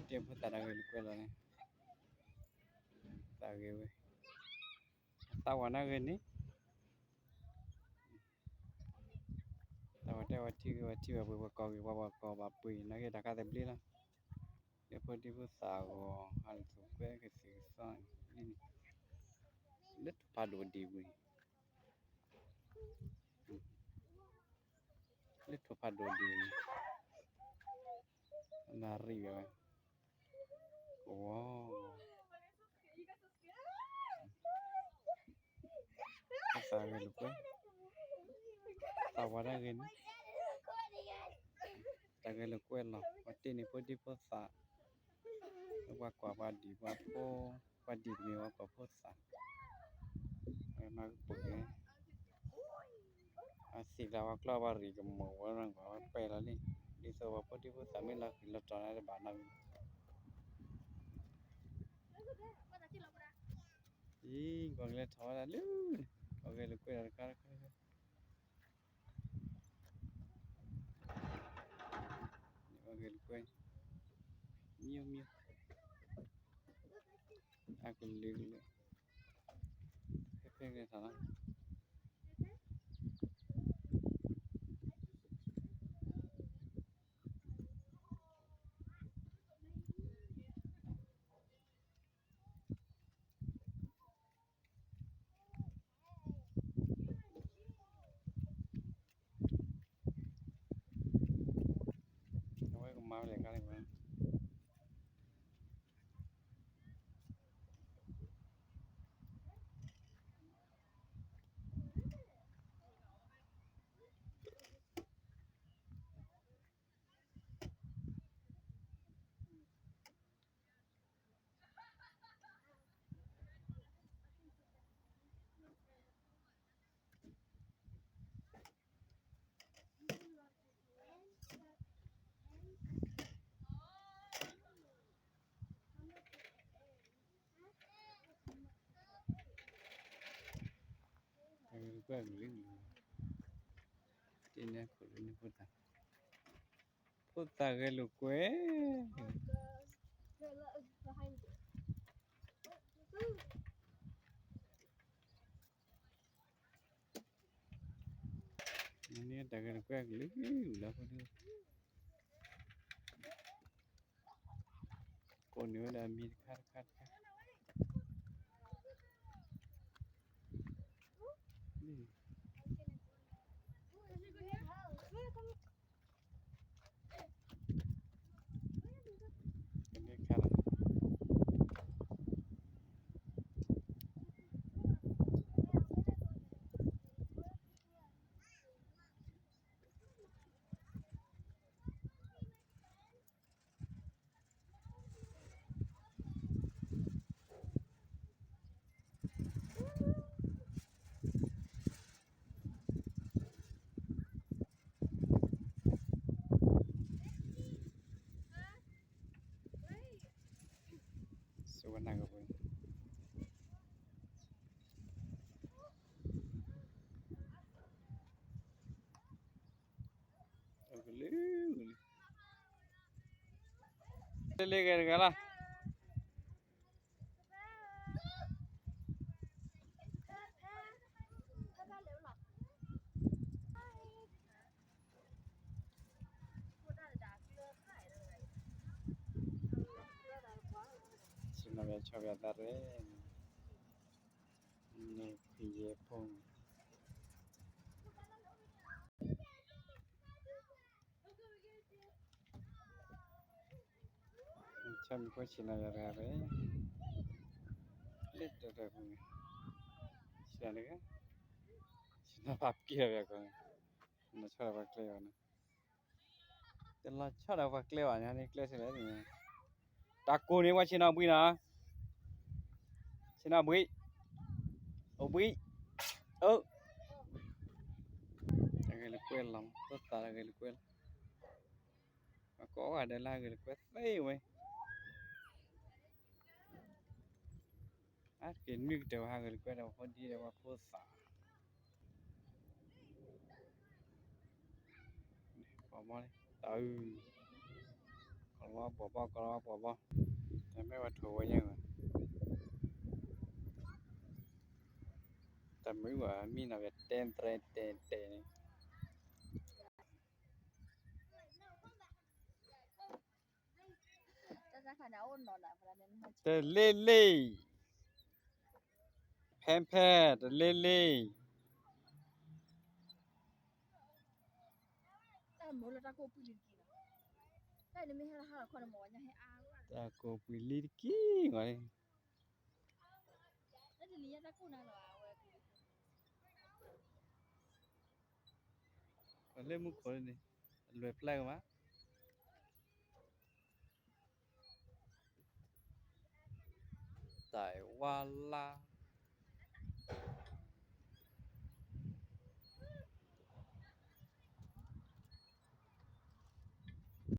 တ့ၢ်ဖိသၣ်တၢ်ဂဲၤလိာ်ကွဲလီၤန့ၣ်, သးဂဲၤဝဲ, သးဝၤနၢ်ဂ့ၤန့ၣ်, သးဝၤတဲဝဲထံဂ့ၤဝဲထံဘၣ်ပှ့ၤ ပှၤကိးဂ့ၤပှၤ ပှၤကိးဘၣ်ပှ့ၤ နၢ်ဂ့ၤတၢ်ခါသဘျ့လီၤ, လၢဖိဒံဖိသၣ်အဂီၢ် ဟးလိာ်သကိးကသံၣ်ကသီန့ၣ်, လၢထိၣ်ဖးဒိၣ်ဒံးပူၤန့ၣ် လၢထိၣ်ဖးဒိၣ်ဒံးန့ၣ်, နၣ်ရံၣ်ဝဲ, ကဝီၤ, သးဂဲၤလိာ်ကွဲ, သးဝၤတၢ်ဂ့ၤန့ၣ်, တၢ်ဂဲၤလိာ်ကွဲလီၤ ပှၤတ့ၢ်န့ၢ်ဖိဒံဖိသၣ်, လၢပှၤကွၢ်ပှၤဒံးပှၤဖိ, ပှၤဒံးတမ့ၢ်ပှၤကွၢ်ဖိသၣ်, မၤကပူၤကဲ အသံၣ်လၢပှၤကျီပှၤရံၣ်ကမိၣ်ဝဲ ပှၤပဲာ်လီၤလံ, ဒ်သိးပှၤဖိဒံဖိသၣ်မ့ၢ်လီၤဃံၤလီၤတီၤန့ၣ်တဘၣ်နီတမံၤ, အံၤ ပှၤကလဲၤထီၣ်ဝဲဒၣ်လၢန့ၣ် ပှၤဂဲၤလိာ်ကွဲဒီးတခါတခါတခါ, ပှၤဂဲၤလိာ်ကွဲ, မံမံ, အကလုာ်ကလုာ်, ဖဲဖဲကလဲၤထီၣ်လီၤ အဝဲကမၤဝဲလဲၣ်ခါန့ၣ်, တၢ်ဂဲၤလိာ်ကွဲကလုာ်, တ့ၢ်န့ၢ်ခိၣ်ဒုးန့ၢ်ဖိသၣ်, ဖိသၣ်ဂဲၤလိာ်ကွဲ, မ့ၢ်တၢ်ဂဲၤလိာ်ကွဲကလုာ်လီၤဖိဒုး, ကိးန့ၢ်ဝဲဒၣ်မံၤတခါတခါတခါ, ကန့ၣ်ခါလီၤ စဝဲနၢ်ကပၤ ကလုာ်ကလုာ် လၢလၢဂဲၤတဂၤလီၤ ဆ့ၣ်နီၤယၤဆီၣ်ယၤသးရဲၣ် န့ၣ်ဖံးယဲၢ်ဖိ ဆၣ်မံၤဖိဆ့ၣ်နီၤယၤတဂၤရဲၣ် လၢတၢ်တၢ်ပူၤန့ၣ် ဆ့ၣ်နီၤတဂၤ ဆ့ၣ်နီၤဖးက့ၤလီၤယၤကီးန့ၣ် လီၤဆီဒၣ်ပှၤကျဲဘၣ်န့ၣ် တလီၤဆီဒၣ်ပှၤကျဲဘၣ်န့ၣ် န့ၣ်ကျဲဆ့ၣ်နီၤန့ၣ် တၢ်ကိၢ်န့ၣ် ပှၤဆ့ၣ်နီၤဘှံးနီၤ ဆ့ၣ်နီၤဘှံး အိၣ်ဘှံး အိၣ် တၢ်ဂဲၤလိာ်ကွဲလီၤ ဖိသၣ်တၢ်ဂဲၤလိာ်ကွဲလီၤ အကိးဂၤဒဲးလၢဟးဂဲၤလိာ်ကွဲသ့ဝဲ အါတက့ၢ်နွံကတၢၢ်ဝဲ ဟးဂဲၤလိာ်ကွဲဒီးပှၤဖိဒံဒီးပှၤဖိသၣ် ပှၤမီၢ်န့ၣ် တၢ်အုၣ် ကလီ ဝါပှၤဘီကီလီၤ ဝါပှၤဘီ, တမ့ၢ်ဝဲထိးဝဲညါဝဲ, တမ့ၢ်ဝဲမံနီၤကတဲတဲတဲန့ၣ်, တလ့လ့, ဖဲဖဲ, တလ့လ့, တၢ်ကိးပှ့ၤလံတက့ၢ်မး, ပှၤလၢမူခိၣ်န့ၣ် အလွဲၢ်ဖျါကမး, တၢ်ဝါလါ